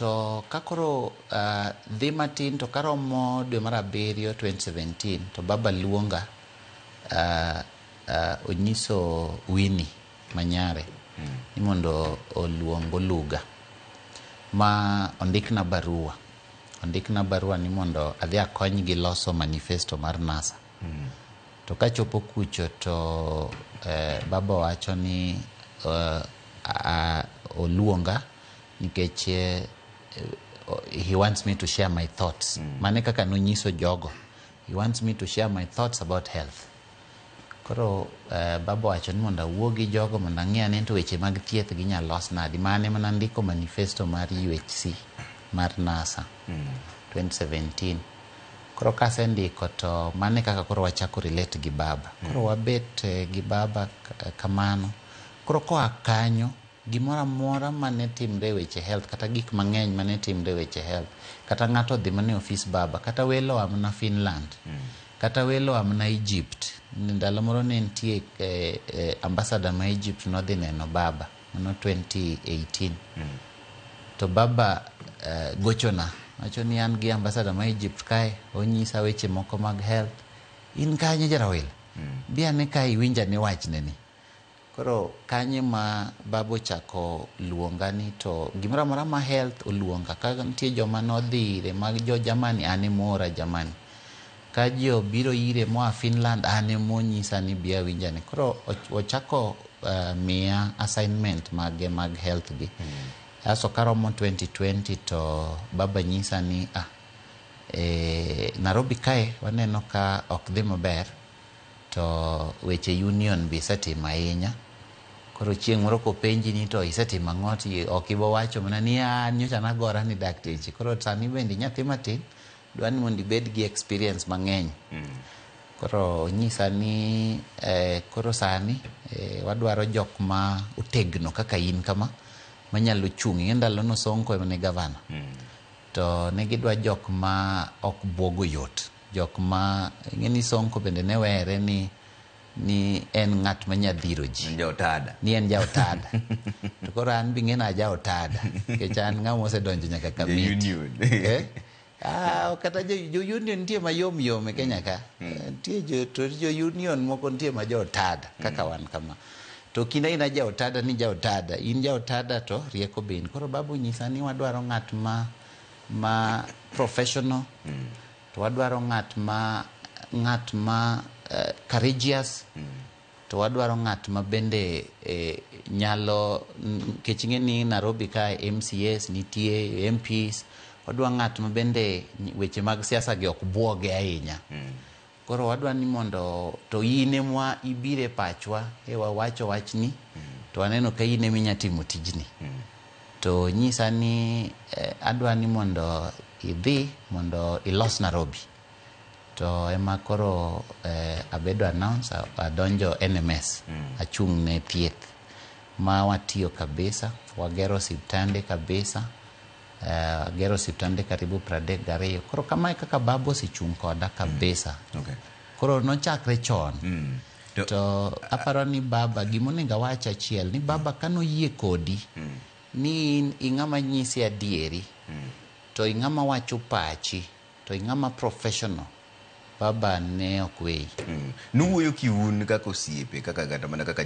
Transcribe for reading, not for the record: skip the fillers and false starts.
To ka koro dhi matin to karomo dwe mar abiriyo 2017 to baba luonga, onyiso Winnie Manyare ni mondo oluong Oluga ma ondikna barua. Ondikna barua ni mondo adhi akonygi loso manifesto mar NASA. To kachopo kucho to baba wacho ni oluonga nikech he wants me to share my thoughts. Mane kaka nonyiso jogo. He wants me to share my thoughts about health. Koro baba wacho ni mondo awuo gi jogo mondo ang'i ane to weche mag thieth ginyalo los nadi. Mane mana ndiko manifesto mar UHC mar NASA 2017. Koro kasendiko to mane kaka koro wachako relate gi baba. Koro wabet gi baba kamano. Koro koa kanyo gimoro amora mane timre e weche health kata gik mang'eny mane timre e weche health, kata ng'ato odhi mana e ofis baba, kata welo oa mana Finland, kata welo oa mana Egypt. Ndalo moro ne nitie ambassador ma Egypt nodhi neno baba mano 2018. To baba gochona wacho ni an gi ambassador ma Egypt kae, onyisa weche moko mag health. In kanye Jarawil? Bi ane kae iwinj ane wachne ni. Koro kanye ma baba ochako luonga ni to gimoro amora ma health oluonga. Ka nitie joma nodhi ire mag jo Germany, an ema oora Germany. Ka ji obiro ire moa Finland, an ema onyisa ni bi awinj ane. Koro ochako miya assignment mage mag health gi. Asto karomo 2020 to baba nyisa ni Nairobi kae waneno ka ok dhi maber to weche union be isetimo ahinya. Koro chieng' moro kopenji ni to isetimo ang'o to ok ibo wacho mana ni nyocha nagora ni dakteche. Koro sani bende nyathi matin dwa ni mondo ibed gi experience mang'eny. Koro onyisa ni koro sani wadwaro jok ma otegno kaka in kama manyalo chung'. Ing'e ndalono Sonko ema ne gavana. To ne gidwa jok ma ok buogo yot. Jok ma ing'e ni Sonko bende ne were ni en ng'at ma nyadhiro ji. Jaotada. Ni en jaotada. To koro an be ing'e ni ajaotada. Nikech an ng'ama osedonjo nyaka kamiti. Union. Kata jo union nitie mayom yom e Kenya ka. Nitie jo union moko nitie ma jaotada kaka wan kama. To kinde in jaotada ni jaotada, in jaotada to rieko be in. Koro babu nyisa ni wadwaro ng'at ma professional. To wadwaro ng'at ma courageous. To wadwaro ng'at ma bende nyalo, nikech ing'e ni Nairobi ka MCAs nitie, MPs, wadwa ng'at ma bende weche mag siasa gi ok buoge ahinya. Koro wadwa ni mondo to in ema ibire pachwa e wawacho wachni to waneno ka in ema inya timo tijni. To nyisa ni adwa ni mondo idhi mondo ilos Nairobi. To ema koro abedo announce, adonjo NMS, achung' ne thieth ma watiyo kabisa, wagero osiptande kabisa, agero osiptande karibu 32. Koro kamae kaka baba osechung' koda kabisa. Koro nochakre chon. To aparo ni baba gimonego awach achiel ni baba kanoyie kodi ni in ing'ama nyisi adieri to ing'ama wacho pachi to ing'ama professional, baba ne ok weyi. Nuwuoyo kiun kaka osiepe, kaka kata mana kaka